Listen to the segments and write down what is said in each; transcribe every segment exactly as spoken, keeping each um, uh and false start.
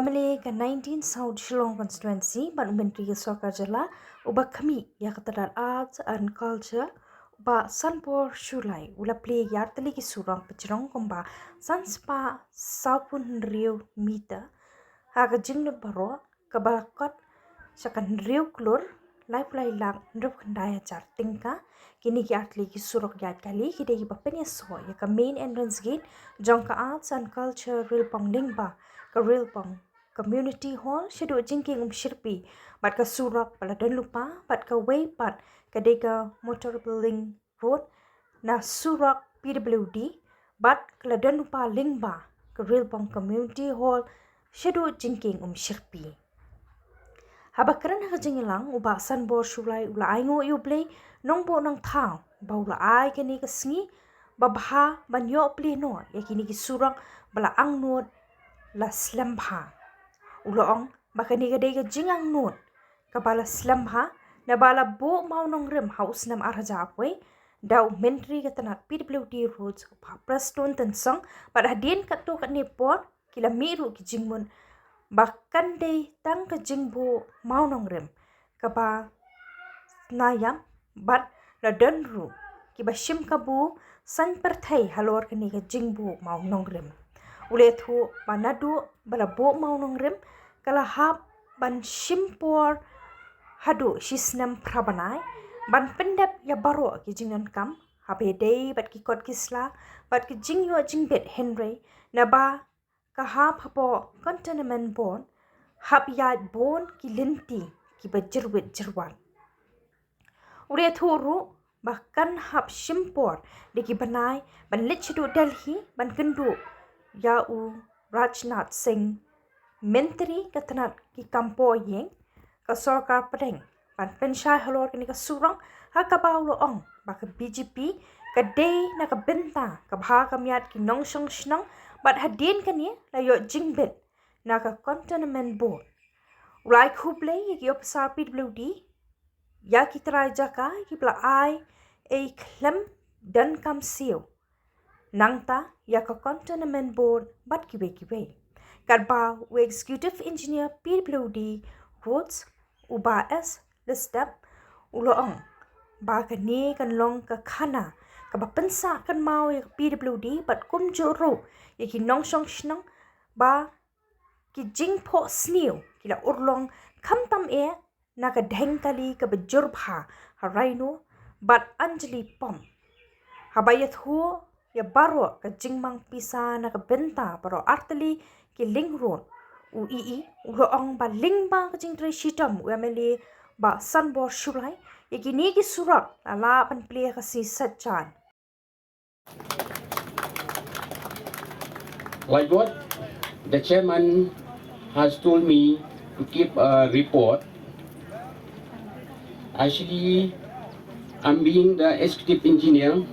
Ka nineteen South Shillong Constituency, bad u Myntri ka sorkar jylla uba khmih ïa ka tnat Arts and Culture, u Bah Sanbor Shullai, u la plie ïa artylli ki surok pynjrong kumba san spah sawphew hynriew meter ha ka jinglut baroh kaba kot sha ka hynriew klur laiphew lai lak hynriewphew khyndai hajar tyngka. Kine ki artylli ki surok ïaid kali ki dei kiba pynïasoh ïa ka main entrance gate jong ka Arts and Culture Rilbong lyngba ka Rilbong Community Hall shaduh Jingkieng Umshyrpi, bad ka surok ba la don lypa bad kawei pat ka dei ka Motor Building Road na surok P W D, bad ka la don lypa lyngba ka Rilbong Community Hall shaduh Jingkieng Umshyrpi. Haba kren ha ka jingïalang, u Bah Sanbor Shullai u la ainguh ïa U Blei Nongbuh Nongthaw ba u la ai kane ka sngi babha ban ïoh plie noh ïa kine ki surok ba la angnud la slem bha. U la ong ba kane ka dei ka jingangnud kaba la slem bha naba la buh mawnongrim ha u snem ar hajar arphew da u Myntri ka tnat P W D Roads, u Bah Prestone Tynsong, bad hadien katto katne por ki la mih ruh ki jingmut ba kan dei tang ka jingbuh mawnongrim kaba sna ïap, bad la don ruh kiba shim kabu saiñ pyrthei halor kane ka jingbuh mawnongrim. U la ïathuh ba naduh ba la buh mawnongrim ka la hap ban shim por haduh shi snem phra bnai ban pyndep ïa baroh ki jingdonkam, haba ïadei bad ki kot ki sla bad ki jingïoh jingbit, hynrei naba ka hap hapoh Cantonment Board hap ïaid bun ki lynti kiba jyrwit jyrwat. U la ïathuh ruh ba kan hap shim por da ki bnai ban leit shaduh Delhi ban kynduh ïa u Rajnath Singh, Myntri ka tnat ki kam poh ïing ka sorkar pdeng, ban pynshai halor kane ka surok, ha kaba u la ong ba ka B J P ka dei na ka bynta kaba ha khmat ki nongshong shnong, bad hadien kane la ïoh jingbit na ka Cantonment Board. U la ai khublei ïa ki ophisar P W D, ïa ki trai jaka kiba la ai ei khlem donkam siew, nangta ïa ka Cantonment Board bad kiwei kiwei. Katba u Executive Engineer P W D Roads, u Bah S Lestep, u la ong ba kane kan long ka khana kaba pynsah kynmaw ïa ka P W D bad kumjuh ruh ïa ki nongshong shnong ba ki jingphohsniew ki la urlong khamtam eh na ka dheng kali kaba jur bha ha Rhino bad Anjali Pump. Haba ïathuh ïa baroh ka jingmang pisa na ka bynta baroh artylli ki link road, u E E u la ong ba lyngba ka jingtrei shitom u M L A Bah Sanbor Shullai, ïa kine ki surok la lah ban plie ha ka sngi Saitjaiñ. Like what the chairman has told me to keep a report, actually, I'm being the executive engineer.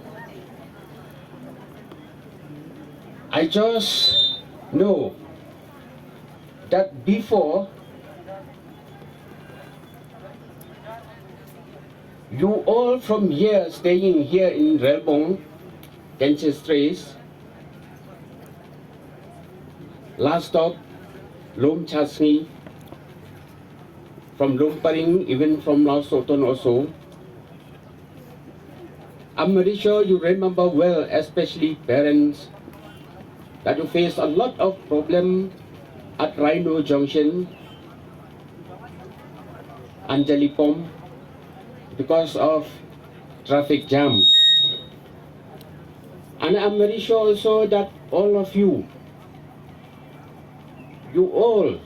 I just know that before, you all from here, staying here in Relbong, Khenche Trace, last stop, Lumchasngi, from Lumparing, even from Lawsoton also. I'm very sure you remember well, especially parents, that you face a lot of problem at Rhino Junction, Anjali Pump, because of traffic jam. And I'm very sure also that all of you, you all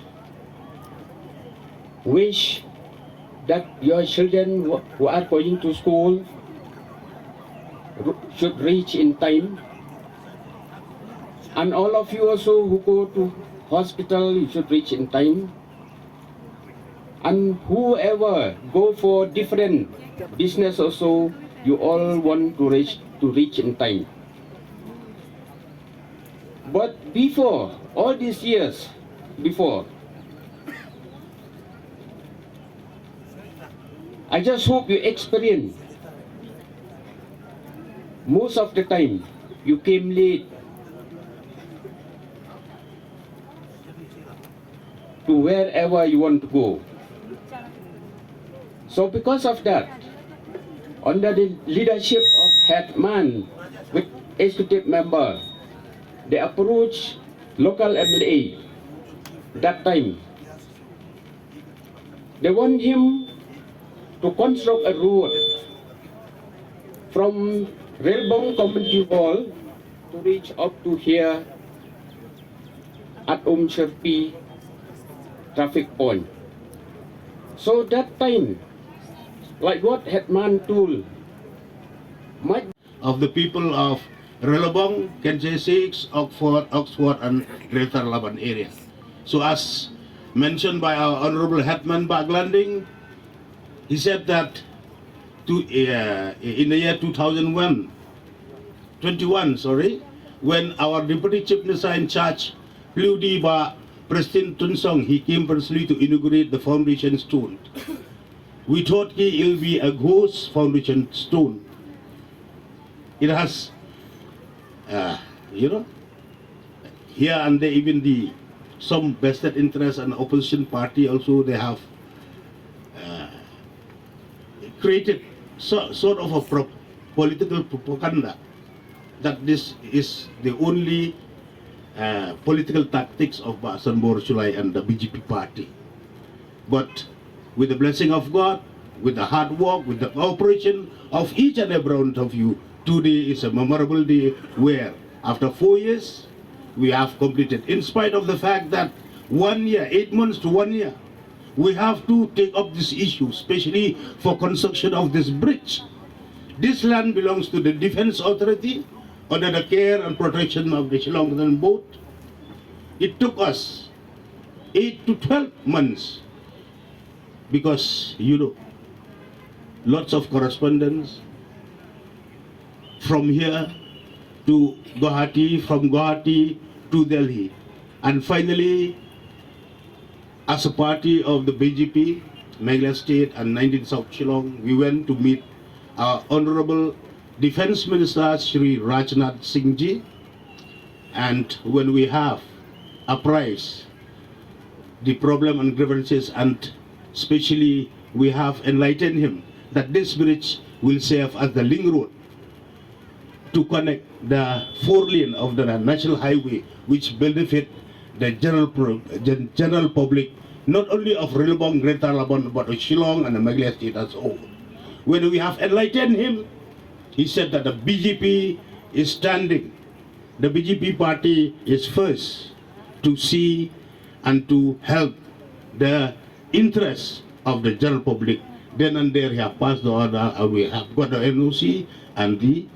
wish that your children who who are going to school ru- should reach in time. And all of you also who go to hospital, you should reach in time. And whoever go for different business also, you all want to reach to reach in time. But before, all these years before, I just hope you experience most of the time you came late. wherever you want to go. So because of that, under the leadership of Hetman with executive member, they approach local M L A that time. They want him to construct a road from Relbong Community Hall to reach up to here at Umsherpi traffic point. So that time, like what Hetman told, might of the people of Relabong, Kense six, Oxford, Oxford, and Greater Laban area. So as mentioned by our Honorable Hetman Bah Glanding, he said that to, uh, in the year two thousand one, twenty-one, sorry, when our Deputy Chief Minister in charge, Pliu D Bah Prestone Tynsong, he came personally to inaugurate the foundation stone. We thought he will be a ghost foundation stone. It has, uh, you know, here and there, even the some vested interest and opposition party also, they have, uh, created so, sort of a pro- political propaganda that this is the only, uh, political tactics of Bah Sanbor Shullai and the B J P party. But with the blessing of God, with the hard work, with the cooperation of each and every one of you, today is a memorable day where, after four years, we have completed. In spite of the fact that one year, eight months to one year, we have to take up this issue, especially for construction of this bridge. This land belongs to the Defence Authority under the care and protection of the Shillong Cantonment Board. It took us eight to twelve months because, you know, lots of correspondence from here to Guwahati, from Guwahati to Delhi. And finally, as a party of the B J P, Meghalaya State and nineteen South Shillong, we went to meet our Honorable Defence Minister Shri Rajnath Singh Ji. And when we have apprised the problem and grievances, and specially we have enlightened him that this bridge will serve as the link road to connect the four lane of the national highway, which benefit the general pro- gen- general public, not only of Relabong, Greater Laban, but of Shillong and the Meghalaya State as a whole. When we have enlightened him, he said that the B J P is standing, the B J P party is first to see and to help the interests of the general public. Then and there, he have passed the order, and we have got the N O C and the,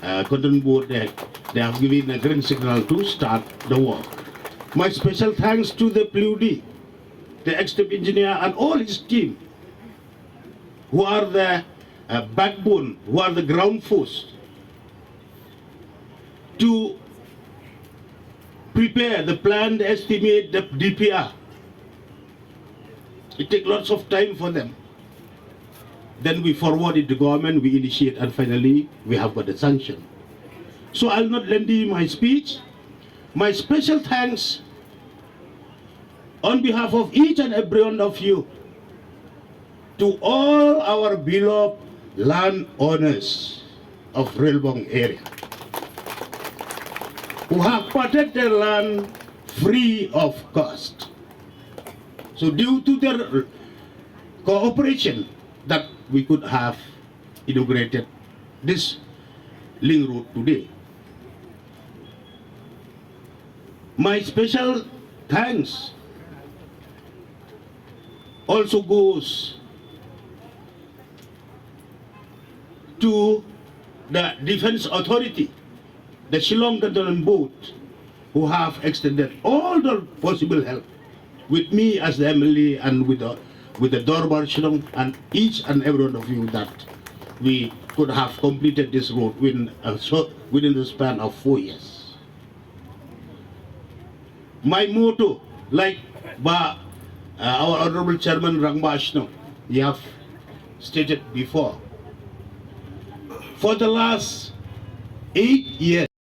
uh, Cantonment Board. They, they have given a green signal to start the work. My special thanks to the Pliu D, the executive engineer, and all his team, who are the, uh, backbone, who are the ground force to prepare the plan, the estimate, the D P R. It takes lots of time for them. Then we forward it to government, we initiate, and finally we have got the sanction. So I'll not lengthy my speech. My special thanks on behalf of each and every one of you to all our beloved land owners of Relbong area who have parted their land free of cost. So due to their cooperation that we could have inaugurated this link road today. My special thanks also goes to the Defence Authority, the Shillong Cantonment Board, who have extended all the possible help with me as the M L A and with the, with the Dorbar Shillong and each and every one of you, that we could have completed this road within a short, within the span of four years. My motto, like Bah, uh, our Honorable Chairman Rangbah Shnong, you have stated before, for the last eight years,